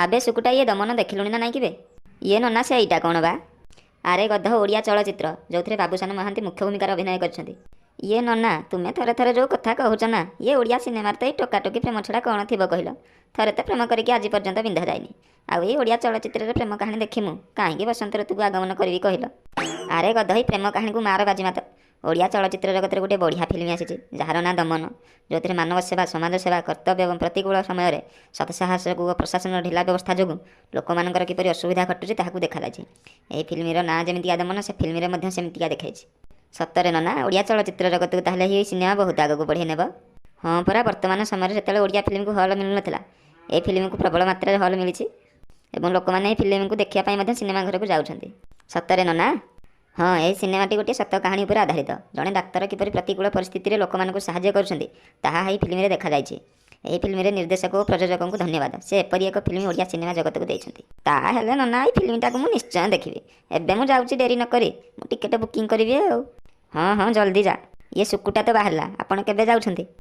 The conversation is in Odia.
ଆବେ ସୁକୁଟା, ଇଏ ଦମନ ଦେଖିଲୁଣି ନା ନାଇଁ କିବେ? ଇଏ ନନା, ସେଇଟା କ'ଣ ବା? ଆରେ ଗଧ, ଓଡ଼ିଆ ଚଳଚ୍ଚିତ୍ର, ଯେଉଁଥିରେ ବାବୁସାନ ମହାନ୍ତି ମୁଖ୍ୟ ଭୂମିକାରେ ଅଭିନୟ କରିଛନ୍ତି। ଇଏ ନନା, ତୁମେ ଥରେ ଥରେ ଯେଉଁ କଥା କହୁଛ ନା! ଇଏ ଓଡ଼ିଆ ସିନେମାରେ ତ ଏଇ ଟୋକାଟୋକି ପ୍ରେମ ଛଡ଼ା କ'ଣ ଥିବ କହିଲ? ଥରେ ତ ପ୍ରେମ କରିକି ଆଜି ପର୍ଯ୍ୟନ୍ତ ବିନ୍ଧା ଯାଇନି। ଆଉ ଏଇ ଓଡ଼ିଆ ଚଳଚ୍ଚିତ୍ରରେ ପ୍ରେମ କାହାଣୀ ଦେଖି ମୁଁ କାହିଁକି ବସନ୍ତ ଋତୁକୁ ଆଗମନ କରିବି କହିଲ? ଆରେ ଗଧ, ଏଇ ପ୍ରେମ କାହାଣୀକୁ ମାର ବାଜିମାତ। ଓଡ଼ିଆ ଚଳଚ୍ଚିତ୍ର ଜଗତରେ ଗୋଟିଏ ବଢ଼ିଆ ଫିଲ୍ମ ଆସିଛି, ଯାହାର ନାଁ ଦମନ, ଯେଉଁଥିରେ ମାନବ ସେବା, ସମାଜ ସେବା, କର୍ତ୍ତବ୍ୟ ଏବଂ ପ୍ରତିକୂଳ ସମୟରେ ସତ୍ସାହସକୁ ଓ ପ୍ରଶାସନର ଢିଲା ବ୍ୟବସ୍ଥା ଯୋଗୁଁ ଲୋକମାନଙ୍କର କିପରି ଅସୁବିଧା ଘଟୁଛି, ତାହାକୁ ଦେଖାଯାଇଛି। ଏହି ଫିଲ୍ମର ନାଁ ଯେମିତିକା ଦମନ, ସେ ଫିଲ୍ମରେ ମଧ୍ୟ ସେମିତିକା ଦେଖାଇଛି। ସତରେ ନନା, ଓଡ଼ିଆ ଚଳଚ୍ଚିତ୍ର ଜଗତକୁ ତାହେଲେ ଏହି ସିନେମା ବହୁତ ଆଗକୁ ବଢ଼େଇ ନେବ। ହଁ ପରା, ବର୍ତ୍ତମାନ ସମୟରେ ଯେତେବେଳେ ଓଡ଼ିଆ ଫିଲ୍ମକୁ ହଲ୍ ମିଳୁନଥିଲା, ଏହି ଫିଲ୍ମକୁ ପ୍ରବଳ ମାତ୍ରାରେ ହଲ୍ ମିଳିଛି ଏବଂ ଲୋକମାନେ ଏହି ଫିଲ୍ମକୁ ଦେଖିବା ପାଇଁ ମଧ୍ୟ ସିନେମା ଘରକୁ ଯାଉଛନ୍ତି। ସତରେ ନନା? ହଁ, ଏହି ସିନେମାଟି ଗୋଟିଏ ସତ କାହାଣୀ ଉପରେ ଆଧାରିତ। ଜଣେ ଡାକ୍ତର କିପରି ପ୍ରତିକୂଳ ପରିସ୍ଥିତିରେ ଲୋକମାନଙ୍କୁ ସାହାଯ୍ୟ କରୁଛନ୍ତି, ତାହା ଏହି ଫିଲ୍ମରେ ଦେଖାଯାଇଛି। ଏହି ଫିଲ୍ମରେ ନିର୍ଦ୍ଦେଶକ ଓ ପ୍ରଯୋଜକଙ୍କୁ ଧନ୍ୟବାଦ। ସେ ଏପରି ଏକ ଫିଲ୍ମ ଓଡ଼ିଆ ସିନେମା ଜଗତକୁ ଦେଇଛନ୍ତି। ତାହେଲେ ନନା, ଏଇ ଫିଲ୍ମଟାକୁ ମୁଁ ନିଶ୍ଚୟ ଦେଖିବି। ଏବେ ମୁଁ ଯାଉଛି, ଡେରି ନକରି ମୁଁ ଟିକେଟ୍ ବୁକିଂ କରିବି ଆଉ। ହଁ ହଁ, ଜଲ୍ଦି ଯା। ଇଏ ସୁକୁଟା ତ ବାହାରିଲା। ଆପଣ କେବେ ଯାଉଛନ୍ତି?